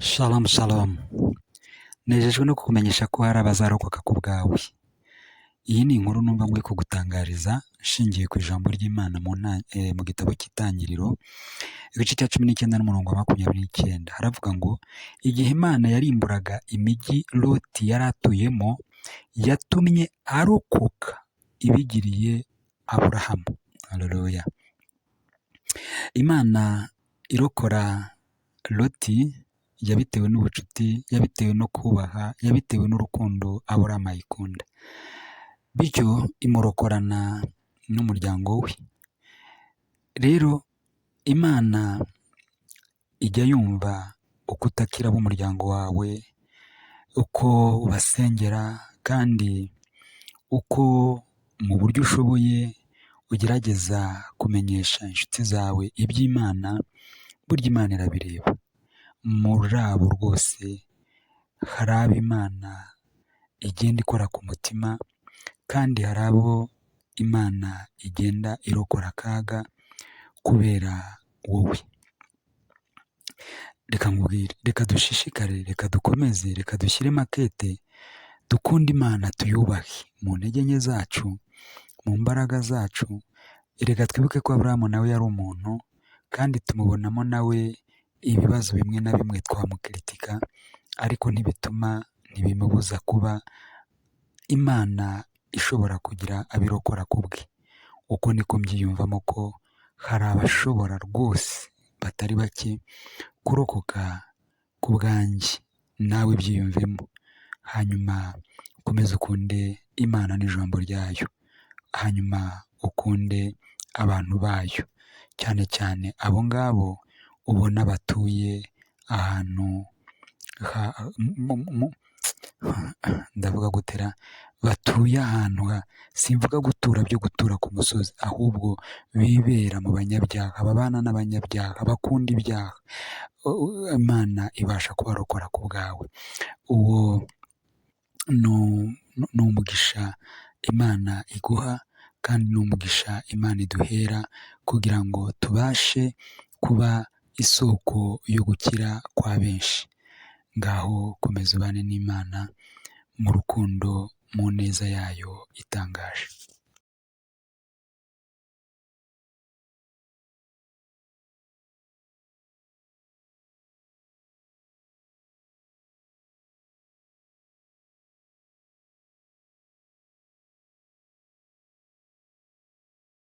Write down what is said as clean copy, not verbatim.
Shalom shalom. Nejejwe no kukumenyesha ko hari abazarokoka ku bwawe. Iyi ni inkuru numva nkwiye kugutangariza nshingiye ku ijambo ry'Imana mu gitabo cy'Itangiriro, igice cya 19 n'umurongo wa 29. Haravuga ngo igihe Imana yarimburaga imijyi Loti yari atuyemo, yatumye arokoka ibigiriye Aburahamu. Haleluya. Imana irokora Loti yabitewe n'ubucuti, yabitewe no kubaha, yabitewe n'urukundo Aburahamu ayikunda. Bityo imurokorana n'umuryango we. Rero Imana ijya yumva uko utakira ab'umuryango wawe, uko ubasengera, kandi uko mu buryo ushoboye ugerageza kumenyesha inshuti zawe iby'Imana, burya Imana irabireba. Muri abo rwose hari abo Imana igenda ikora ku mutima, kandi hari abo Imana igenda irokora akaga kubera wowe. Reka nkubwire, reka dushishikare, reka dukomeze, reka dushyiremo akete, dukunde Imana, tuyubahe mu ntege nke zacu, mu mbaraga zacu. Reka twibuke ko Aburahamu nawe yari umuntu, kandi tumubonamo nawe ibibazo bimwe na bimwe twamukritika, ariko ntibituma, ntibimubuza kuba Imana ishobora kugira abirokora ku bwe. Uko niko mbyiyumvamo ko hari abashobora rwose batari bake kurokoka ku bwanjye, nawe byiyumvemo. Hanyuma ukomeze ukunde Imana n'ijambo ryayo, hanyuma ukunde abantu bayo, cyane cyane abo ngabo ubona batuye ahantu, ndavuga gutera, batuye ahantu, simvuga gutura byo gutura ku musozi, ahubwo bibera mu banyabyaha, babana n'abanyabyaha, bakunda ibyaha. Imana ibasha kubarokora ku bwawe. Uwo ni umugisha Imana iguha, kandi ni umugisha Imana iduhera kugira ngo tubashe kuba isoko yo gukira kwa benshi. Ngaho komeza ubane n'Imana mu rukundo, mu neza yayo itangaje.